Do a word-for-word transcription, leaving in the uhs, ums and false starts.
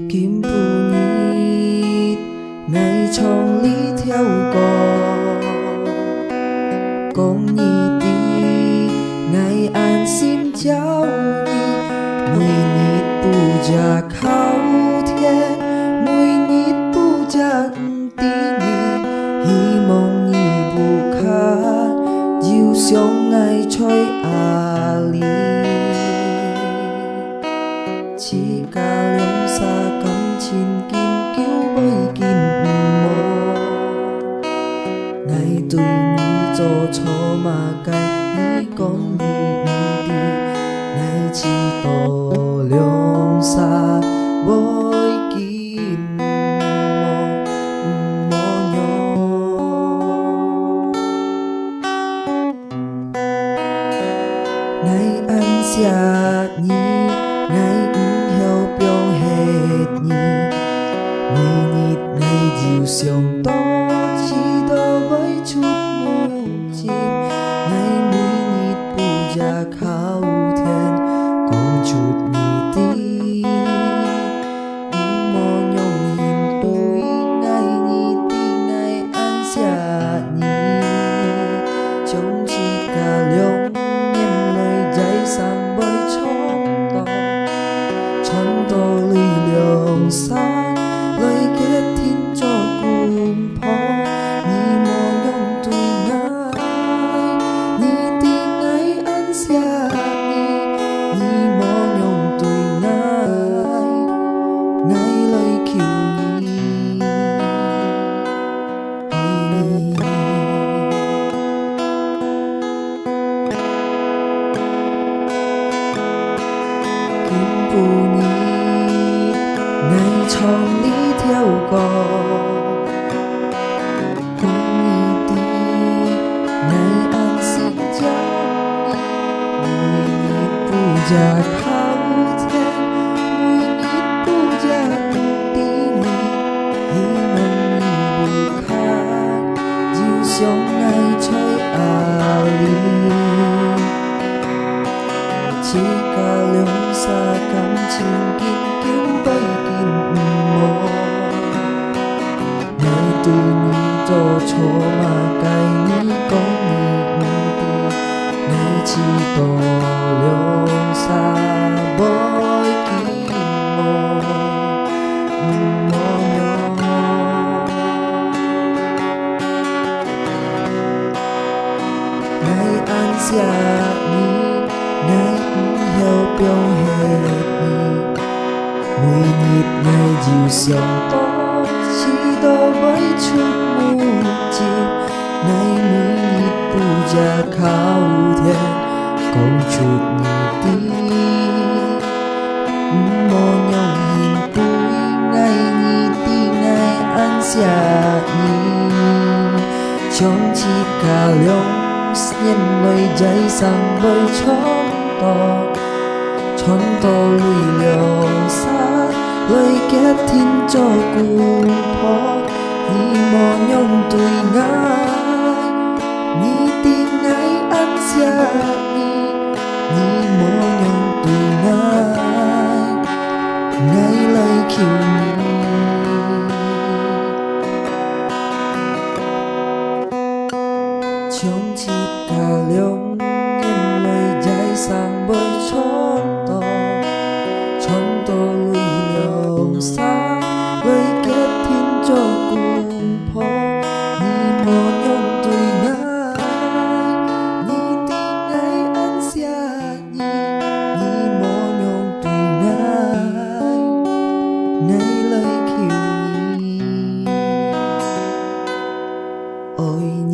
今晡日，𠊎唱這條歌，講你知，𠊎恁心焦你，每日晡夜哭天，每日晡夜毋知你，希望你屋下有想𠊎在哪裡。 自家兩儕感情緊久會緊無？𠊎對你做錯麼个？你講你毋知，𠊎知道兩儕會緊無？無樣。 𠊎恁惜你，𠊎毋曉放忒你。每日𠊎有想到，試著會出目汁。𠊎每日晡夜哭天，講出你知。 你無用心對𠊎，你知𠊎恁惜你。將自家兩眼淚在生會唱到，唱到淚兩儕來決定做公婆。你無用對𠊎，你知𠊎恁惜你，你無用對𠊎。 𠊎來求你，愛你。今晡日，𠊎唱這條歌。 講你知，𠊎恁心焦你，每日晡夜哭天，每日晡夜毋知你，希望你屋下有想𠊎在哪裡。 自家兩儕感情緊久會緊無？𠊎對你做錯麼个？你講你毋知，𠊎知道兩儕會緊無？毋無樣。 𠊎恁惜你，𠊎毋曉放忒你。每日𠊎有想到，試著會出目汁。𠊎每日晡夜哭天，講出你知。 毋無用心對𠊎，你知𠊎恁惜你。將自家兩眼淚在生會唱到，唱到淚兩儕來決定做公婆。你無用對𠊎，你知𠊎恁惜你。 你無用對𠊎，𠊎來求你。將自家兩眼淚在生會唱到，唱到淚兩儕來決定做公婆。你無用對𠊎，你知𠊎恁惜 你，你無用對𠊎，𠊎來求你，愛你。